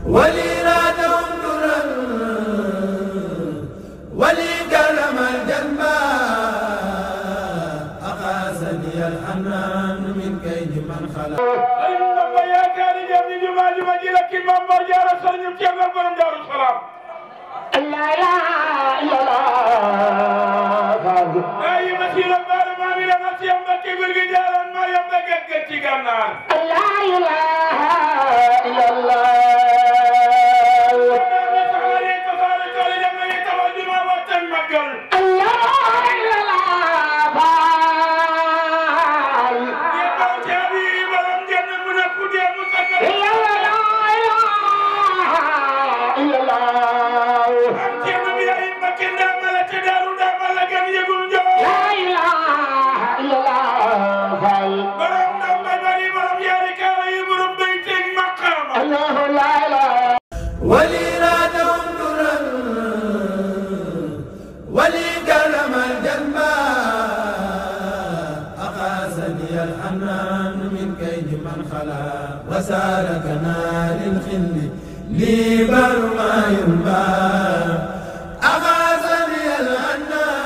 ولي رادهم درا ولي كرم الجنبا أقاسني الحنان من كيد من خلق إنما يا كان جابني جماجي مجيلك إمام مرجع رسول يمشي أمام برم دار السلام لا إله إلا الله أي مسير بار ما من مسير أمك برجع ما يمك كتيجانا لا إله إلا الله ولي رادهم درا ولي كرم الجنبا أقاسني الحنان من كيد من خلا وسالكنا للخل لي بر ما ينبا أقاسني الحنان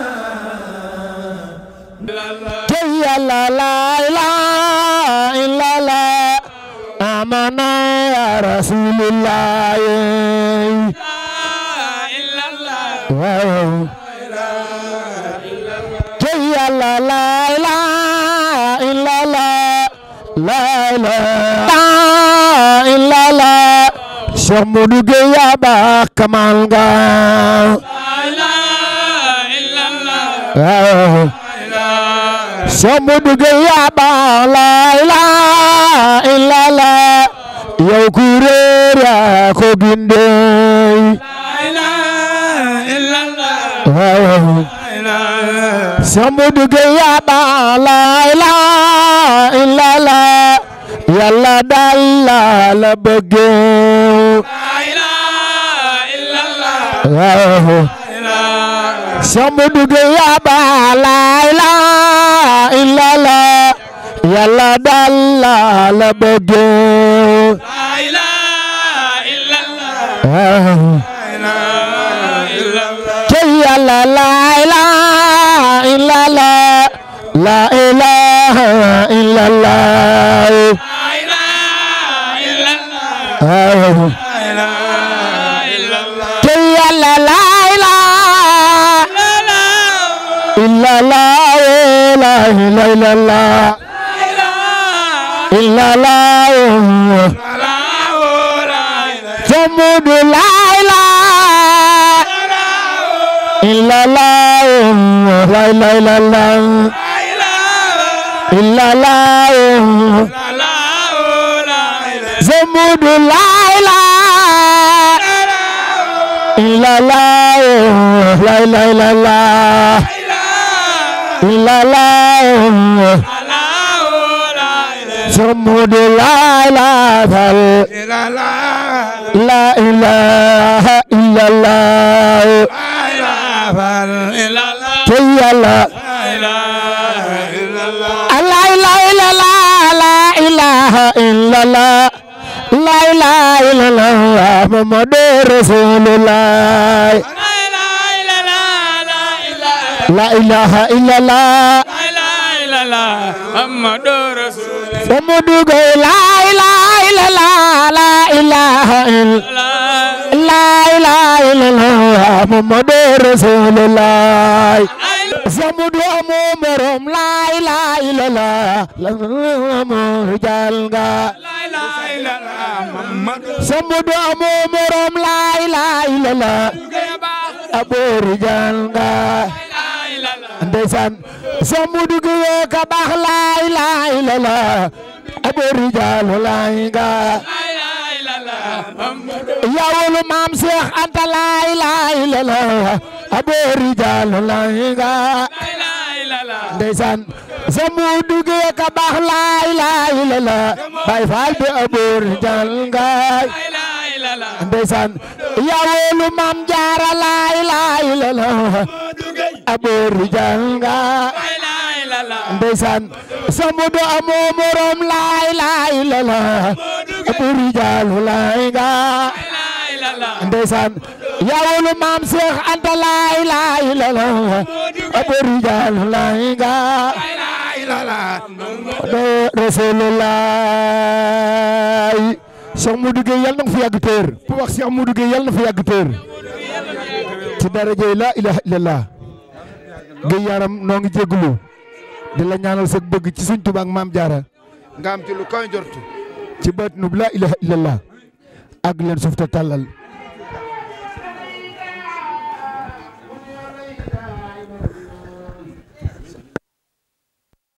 يا لا لا إله إلا الله آمنا يا رسول الله لا إلا الله يا لا لا إله إلا الله لا إله إلا الله شمود يا با كمال لا إله إلا الله Samudu ya ba la ilaha illallah yow kureera ko ginde la ilaha illallah Samudu ya ba la ilaha illallah yalla dalla la bëgge la ilaha illallah Samudu ya ba la ilaha illallah yalla dalla la bëgge la ilaha illallah yalla la ilaha illallah la ilaha illallah yalla la إلا الله لا إله إلا الله إلا الله ثمود لا إله إلا الله لا إله إلا الله إلا الله ثمود لا إله إلا الله لا إله إلا الله إلا الله ثمود لا إله إلا الله لا إله إلا الله يا الله لا إله إلا الله لا إله إلا الله لا إله إلا الله محمد رسول الله لا إله إلا الله محمد رسول الله لا إله إلا الله لا إله إلا لا إله إلا الله محمد رسول الله سمود أمورهم لا إله إلا الله لا إله إلا الله سمود أمورهم لا إله إلا الله أبو رجال ndeysaan Samudu ge ka baax la ilaha illallah Abu Rijal la nga ya wolu maam Cheikh Anta la ilaha illallah Abu Rijal la nga ndeysaan Samudu ge ka baax la ilaha illallah Baay Faal bi Abu Rijal nga ndeysaan ya wolu maam Jaara la ilaha illallah Abu Rijal nga ndeysaan Samudu amoo morom la ilaha illallah Abu Rijal la nga ndeysaan yaa wóolu maam Seex Anta laa ilaaha illallah Abu Rijal laa ilaaha illallah Rasulullah Cheikh Modou Gueye yàlla na fi yàgg tër bu wax Cheikh Modou Gueye yàlla na fi yàgg tër ci daraja laa ilaaha illallah Gueye yaram noo ngi jégalu di la ñaanal sa bëgg ci suñ Tuubaa ak Maam Jaara nga am ci lu kaw jortu ci baat nu laa ilaaha illallah ak leen suuf te tàllal